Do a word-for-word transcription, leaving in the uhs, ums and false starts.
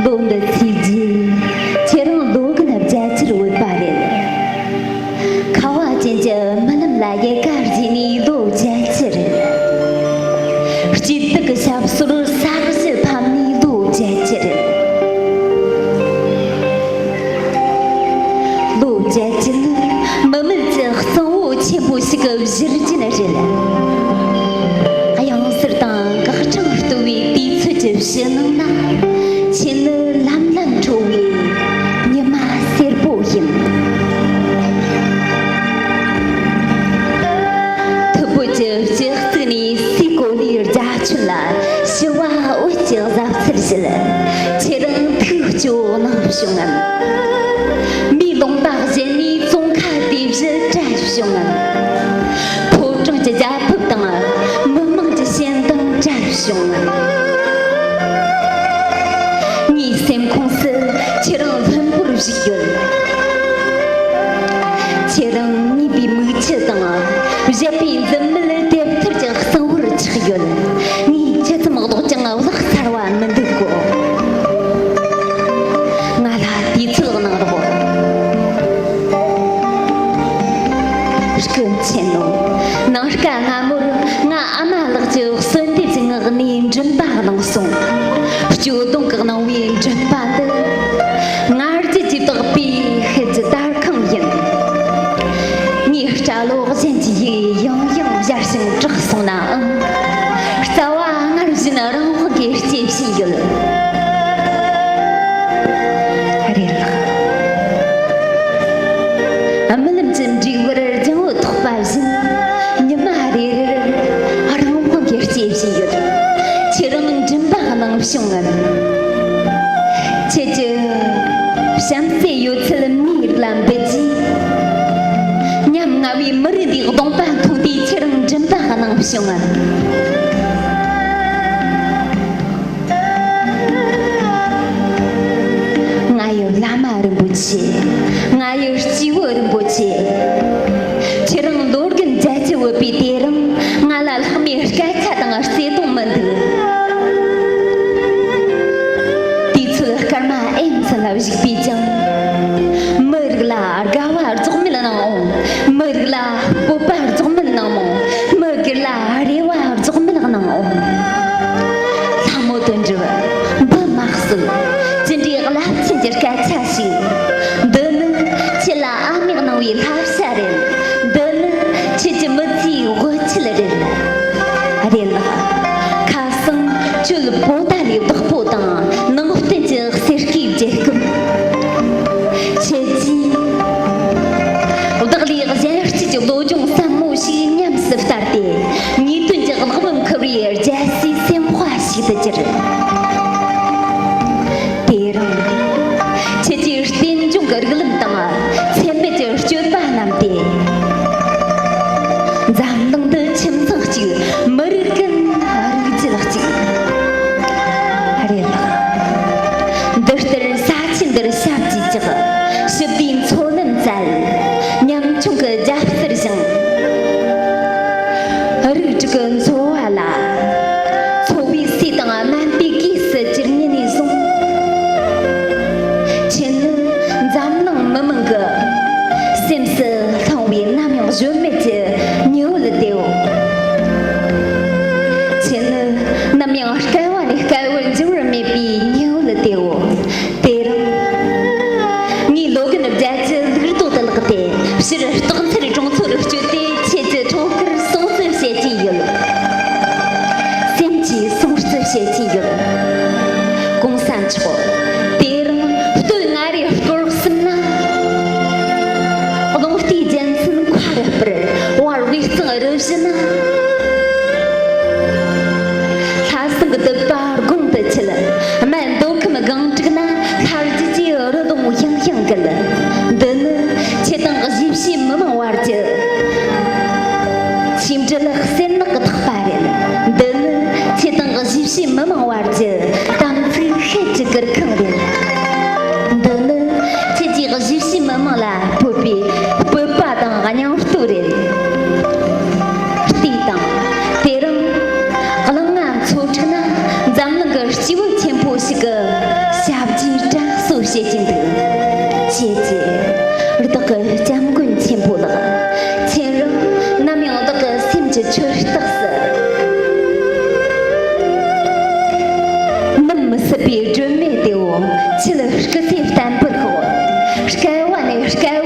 ལོ་འདི་ཚེས་རྗེས་ཁྱེད་རང་ལོ་རྒན་བརྒྱད་ཅུར་བུད་པ་རེད། ཁ་བ་ཅན་གྱི་རྨི་ལམ་ལ་ཡལ་ག་བརྗེས་ནས་ལོ་བརྒྱད་ཅུ་རེད། སྐྱིད་སྡུག་གི་ཞབས་སོར་ས་གཞི་ཕམ་ནས་ལོ་བརྒྱད་ཅུ་རེད། ལོ་བརྒྱད་ཅུ་ནི་མི་མེད་ཀྱི་གཙང་བོ་ཆེན་པོ་ཞིག་གི་བཞུར་རྒྱུན་རེད། གཡང་གཟར་དང་འགག་འཕྲང་བརྟོལ་བའི་དུས་ཚོད་ཀྱི་ཕྱི་ནང་ན། ཁྱེད་ནི་ལམ་ལམ་འཕྲོ་བའི་ཉི་མ་སེར་པོ་ཡིན། ཐུ་བྷོད་ཀྱི་སྤྱི་གཙུག་ནས་སའི་གོ་ལའི་རྒྱ་ཁྱོན་ལ་ཞི་བ་འོད་ཀྱི་ཟབ་ཚད་བཞད། ཁྱེད་རང་ཐུགས་སྐྱོ་གནང་བྱུང་ངམ། མིའི་ལུང་པ་གཞན་ནས་ཙོང་ཁ་བདེ་བཞི་བྲལ་བྱུང་ངམ། ཕོ་བྲང་གི་རྒྱལ་ཕབ་དང་མི་དམངས་ཀྱི་ཞེན་སྡང་བྲལ་བྱུང་ངམ། ངའི་སེམས་ཁོངས་སུ་ཁྱེད་རང་ལྷུན་པོར་བཞུགས་ཡོད། ཁྱེད་རང་ཉེས་པའི་མིག་ཆུ་དང་བཞད་པའི་འཛུམ་མེད་དེབ་ཐེར་གྱི་གཙང་བོར་ཆགས་ཡོད། ངས་ཇི་ཙམ་ལྡོག་ཀྱང་བརླག་ཚར་བ་མི་འདུག་གོ། ང་ལ་དུས་ཚོད་གནང་རོགས། སྐུ་མཁྱེན་ནོ། ནངས་ཀ་སྔ་མོར་ང་ཨ་མ་ལགས་ཀྱི་གསོལ་འདེབས་ཀྱི་ངག་ནས་མགྲིན་པ་གནང་སོང་། སྐྱོ་གདུང་གིས་གནང་བའི་མགྲིན་པ་འདི། ང་རྒྱལ་གྱིས་བཏགས་པའི་ཤེལ་གྱི་དར་ཁང་ཡིན། ངའི་སྐྲ་ལོ་གཞན་གྱི་ཡིད་ཡང་ཡང་འབྱར་ཞིང་གྲགས་སོང་ནའང་། རྩ་བ་སྔར་བཞིན་རང་དབང་གིས་སྐྱེ་བཞིན་ཡོད། རེད་ལགས། རྨི་ལམ་གྱི་འབྲས་བུར་ལྗང་བུ་ཐོགས་པ་བཞིན། ཉི་མ་རེ་རེར་རང་དབང་གིས་སྐྱེ་བཞིན་ཡོད། ཁྱེད་རང་མགྲིན་པ་གནང་བྱུང་ངམ། ཁྱེད་ཀྱི་བྱམས་བརྩེ་ཡོད་ཚད་མིའི་རིགས་ལ་འབུལ་རྗེས། ཉམ་ང་བའི་མི་རིགས་འདིའི་གདོང་པ་མཐོང་དུས་ཁྱེད་རང་མགྲིན་པ་གནང་བྱུང་ངམ། ང་ཡི་བླ་མ་རིན་པོ་ཆེ། ང་ཡི་སྐྱེས་བུ་རིན་པོ་ཆེ། ཁྱེད་རང་ལོ་རྒན་བརྒྱད་ཅུ་བུད་པའི་དེ་རིང་ང་ལ་ལྷག་མའི་སྐད་ཆ་དང་བརྩེ་དུང་མི་འདུག། དུས་ཚོད་སྐར་མ་ཨེ་མཚན་ལ་གཞིགས་པས་ཀྱང་། མི་རིགས་ལ་དགའ་བ་རྫོགས་མེད་གནང་འོང་། མི་རིགས་ལ་སྤོབས་པ་རྫོགས་མེད་གནང་འོང་། མི་སྒེར་ལ་རེ་བ་རྫོགས་མེད་གནང་འོང་། ལྷ་མོ་དོན་གྲུབ། འདི་མ་གསོད། ཅི་འདྲའི་རླབས་ཆེན་གྱི་སྐད་ཆ་ཞིག། འདི་ནི་ཁྱེད་ལ་ཨ་མས་གནང་བའི་བསླབ་བྱ་རེད། འདི་ནི་ཁྱེད་ཀྱི་མི་ཚེའི་འོད་ཆེད་རེད། རེད་ལགས། ཁ་སང་ཁྱོད་བོད་ཟླ་ལས་བདག་པོ་དང་ནང་བསྟན་གྱི་གསེར་སྐྱེས་རྒྱལ་ཁབ། ཁྱེད་ཀྱིས་བདག་ལས་གཞན་གཅེས་ཀྱི་བློ་སྦྱོང་ཟབ་མོ་ཞིག་ཉམས་སུ་བསྟར་ཏེ། ཉེས་དོན་གྱི་གླགས་བམ་ཁུར་བའི་རྒྱལ་སྲས་སེམས་དཔའ་ཞིག་ཏུ་གྱུར། དེ་རིང་ཁྱེད་ཀྱིས་རྟེན་འབྱུང་གི་རིགས་ལམ་དང་འཚེ་མེད་ཀྱི་སྤྱོད་པ་བསྣམས་ཏེ། འཛམ་གླིང་འདི་ཁྱིམ་ཚང་གཅིག། མི་རིགས་ཀུན་རིགས་རྒྱུད་གཅིག། རེད་ལགས། འདི་ལྟར་ས་ཆེན་འདིར་ཞབས་ཀྱིས་བཅགས། ཞི་བདེའི་མཚོ་རྣམས་བཙལ། ཉམ་ཆུང་གི་རྒྱབ་རྩར་བཞེངས། རིགས་དྲུག་གི་འཚོ་བ་ལ། འཚོ་བའི་ཟས་དང་སྨན་པའི་གོས་སུ་གྱུར་ཉིན་ནས་བཟུང་། ཁྱེད་ནི་འཛམ་གླིང་མི་མང་གི་སེམས་སུ་ལྷུང་བའི་ནམ་ཡང་གཞོན་མེད་ཀྱི་ཉི་འོད་དེའོ། ཁྱེད་ནི་ནམ་ཡང་བསྐལ་བ་ནས་བསྐལ་བར་འགྱུར་བར་མེད་པའི་ཉི་འོད་དེའོ། དེ་རིང་ངས་ལོ་རྒན་བརྒྱད་ཅུ་ལུག་རྡོག་ཏུ་བརླགས་ཏེ། ཕྱིར་སྟག་འཚེར་གྲོང་ཚོ་རུ་བསྐྱོད་དེ། ཁྱེད་ཀྱི་ཁྲོ་ཁུར་སྲུང་བརྩི་བྱེད་ཀྱིན་ཡོད། སེམས་ཀྱིས་སྲུང་བརྩི་བྱེད་ཀྱིན་ཡོད། གོང་ས་མཆོག། དེ་རིང་སྟོད་མངའ་རིས་སྐོར་གསུམ་ན། རླུང་རྟའི་རྒྱལ་མཚན་མཁའ་རུ་སྤར། བར་དབུས་གཙང་རུ་བཞི་ན། ལྷ་སྲིན་གྱི་སྡུད་པ་དགུང་དུ་ཆིལ། སྨད་མདོ་ཁམས་སྒང་དྲུག་ན། ལྷ་རྗེ་ཀྱི་རི་ལུང་ཡང་ཡང་བརྒལ། འདི་ནི་ཁྱེད་དང་གཞིས་བྱེས་མི་མང་བར་གྱི་ཆིག་སྒྲིལ་གསེར་ནག་གི་ཐག་པ་རེད། འདི་ནི་ཁྱེད་དང་གཞིས་བྱེས་མི་མང་བར་གྱི་དམ་ཚིག་ཤེད་ཀྱི་གུར་ཁང་རེད། འདི་ནི་ཁྱེད་ཀྱིས་གཞིས་བྱེས་མི་མང་ལ་ཕུལ་བའི་སྤོབས་པ་དང་སྙིང་སྟོབས་རེད། བལྟས་དང་། དེ་རིང་གླང་ང་མཚོ་འཁྲུག་ན་འཛམ་གླིང་གི་སྐྱེས་བུ་ཆེན་པོ་ཞིག་གི་ཞབས་ བདག་གི་སྐྱབས་མགོན་ཆེན་པོ་ལགས། མཁྱེན་རབ། ནམ་ཡང་བདག་གི་སེམས་ཀྱི་ཆོས་རྟགས་སུ། ནུབ་མི་སྲིད་པའི་སྒྲོན་མེ་དེའོ། ཁྱེད་སྐུ་ཚེ་བརྟན་པར་ཤོག། བསྐལ་བ་ནས་བསྐལ་